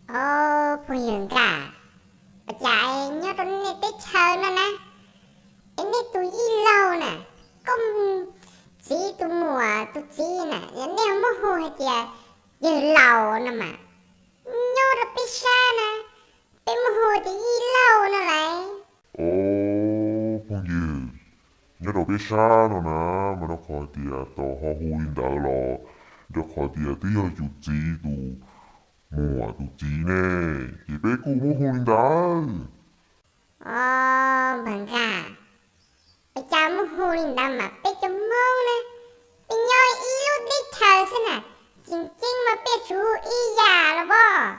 Au, phooj ywg Nkaj, ua cas nyob rau nej teb chaws no na, es nej tus yij laug na, koj txiv tus muam tus txiv na, yog nej muab hu hais tias yawg laus no mas, nyob rau peb sab na, peb muab hu tias yij laug no lauj. Au, phooj ywg, nyob rau peb sab no na, mas rau qhov tias tau ho hu li ntawd los rau qhov tias twb yog yus txiv tus muam tus txiv ne, ces peb kuj muab hu li ntawd. Au, npawg Nkaj, ua cas muab hu li ntawd mas peb cov Hmoob na, peb nyob ib lub teb chaws xwb na, tseem ceeb mas peb tsuas hu ib yam los as,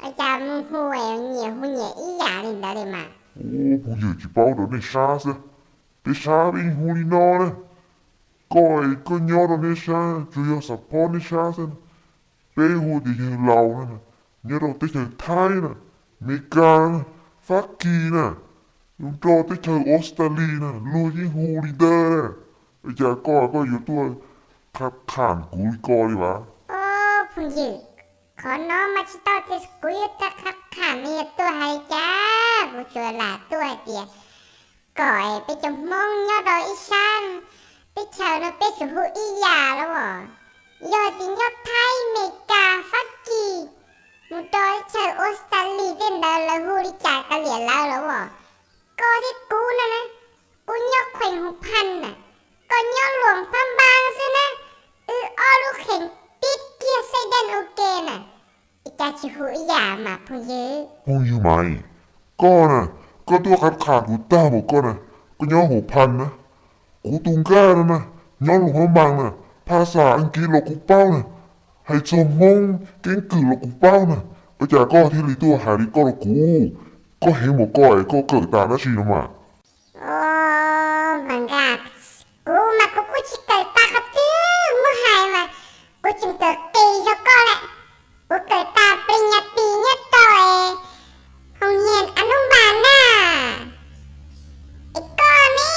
ua cas mus hu nyias hu nyias ib yam li ntawd li mas. Au, phooj ywg, tsis paub rau nej sab xwb, peb sab peb hu li no na. Koj, koj nyob rau nej sab, tsuas yog xam phob nej sab xwb, peb hu tias yawg laus na, nyob rau teb chaws Thaib na, Amelikas na, Fab Kis na, rau teb chaws Australia na luag yeej hu li ntawd na. Ua cas koj, koj yuav tuaj qha qham kuv li ko li as? Au, phooj ywg, qhov no mas tsis tau tias kuv yuav tuaj qha qham ne, yog tuaj hais li cas, kuv tsuas lam tuaj hais tias kom peb cov Hmoob nyob rau ib sab teb chaws no peb tsuas hu ib yam los as. Yog tias nyob Thaib, Amelikas, Fab Kis, mus rau teb chaws Australia tej ntawd lawv hu li cas kav liam lawv los as. Koj thiab kuv no na, kuv nyob Khuees Hoo Phaj na, koj nyob Luam Phab Npaas xwb na, wb ob lub kheem tib kiag xaib deej ua ke na, cas tsis hu ib yam mas phooj ywg. Phooj ywg Maiv, koj na, koj tuaj qha qham kuv tag npaum koj na, koj nyob Hoo Phaj na, kuv tus Nkaj no na, nyob Luam Phab Npaas na, phas xas Askiv los kuv paub na, hais txog Hmoob keeb kwm los kuv paub na, ua cas koj thiaj li tuaj hais li koj rau kuv? Koj heev npaum koj es koj kawm tas dab tsi no mas? Au, npawg Nkaj, kuv mas kuv kuj tsis kawm tas qhov twg muab hais mas, kuv tseem kawm qis zog koj lawm. Kuv kawm tas pris nyas tis nyob rau hoo nyias a nub npas na. Es koj ne,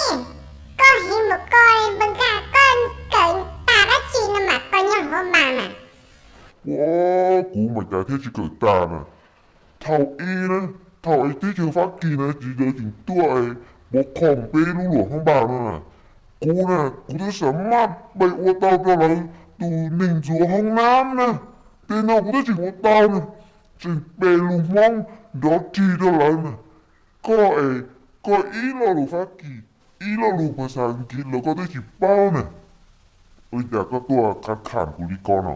koj heev npaum koj li npawg Nkaj, koj kawm tas dab tsi no mas koj nyob hauv mas na? Ua, kuv mas cas thiaj tsis kawm tas na. Thaum ub na, thaum teb chaws Fab Kis na tsis tau tseem tuaj pov khoom peb lub Luam Phab Npas no na, kuv na kuv twb xam maj pes ua tau rau lawv tus neeg ntxuav hoob nab na. Tej no kuv twb tseem ua tau na, tseem pe lus Hmoob nrov rig rau lawv na. Koj es, koj ib lo lus Fab Kis, ib lo lus phas xas Askiv los koj twb tsis paub na. Ua li cas koj tuaj qha qham kuv li ko no?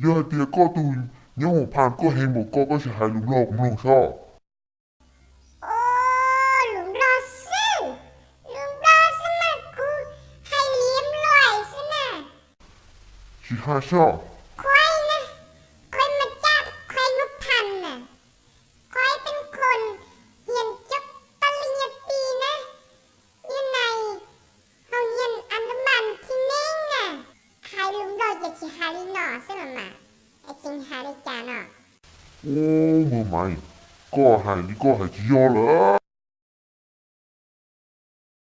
Yog hais tias koj tus nyob Hoo Phaj koj heev npaum ko koj sim hais lus Nplog kuv mloog sob. Au, lus Nplog xwb, lus Nplog xwb mas kuv hais li Nplog xwb na. Sim hais sob. Khob na, khob mas caj khob Hoo Phaj na, khob peb khoom nyias cov pab li nyas tis na, yog nais hoo nyias a nub npas thib neeb na. Hais lus Nplog ces tsis hais li no xwb los mas, es tseem hais li cas no? Ub, npawg Maiv, koj hais li koj hais tsis yog lawm.